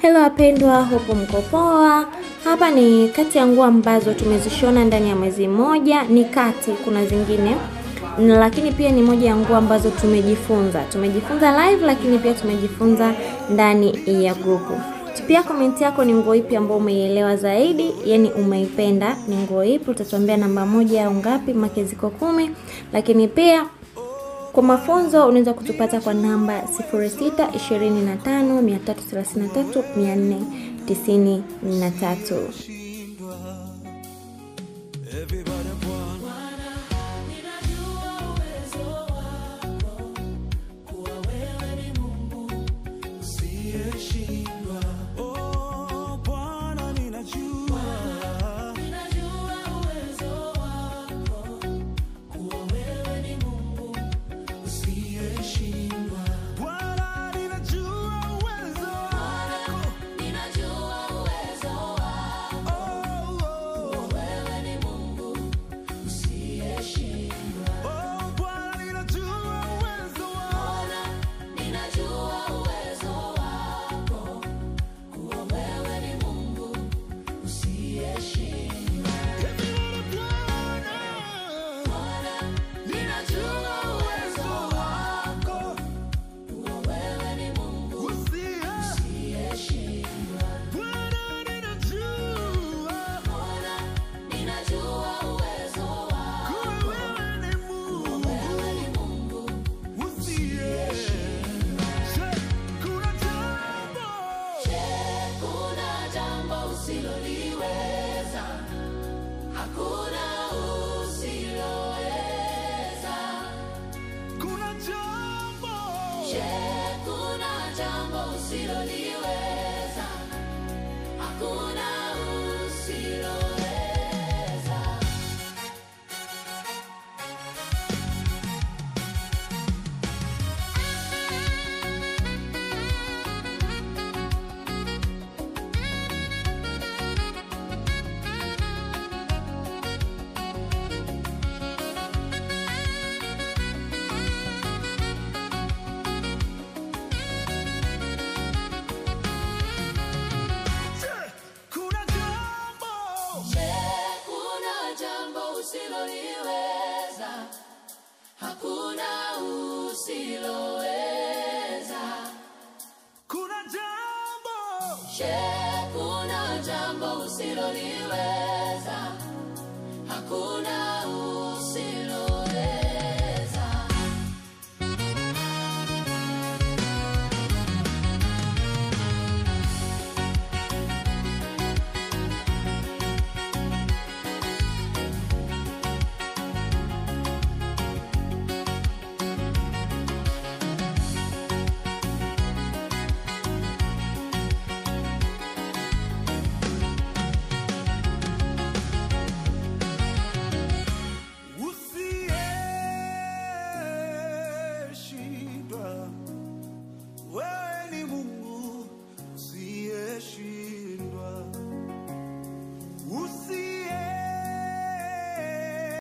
Hello wapendwa, hope mko poa. Hapa ni kati ya nguo ambazo tumezishona ndani ya mwezi mmoja, ni kati, kuna zingine. Lakini pia ni moja ya nguo ambazo tumejifunza. Tumejifunza live lakini pia tumejifunza ndani ya grupu. Pia comment yako ni nguo ipi ambayo umeielewa zaidi, yani umeipenda, ni nguo ipi? Utatuambia namba 1 au ngapi, make ziko 10. Lakini pia kwa mafunzo unaweza kutupata kwa namba 0625 333 493. Kuna jambo usiloliweza, hakuna.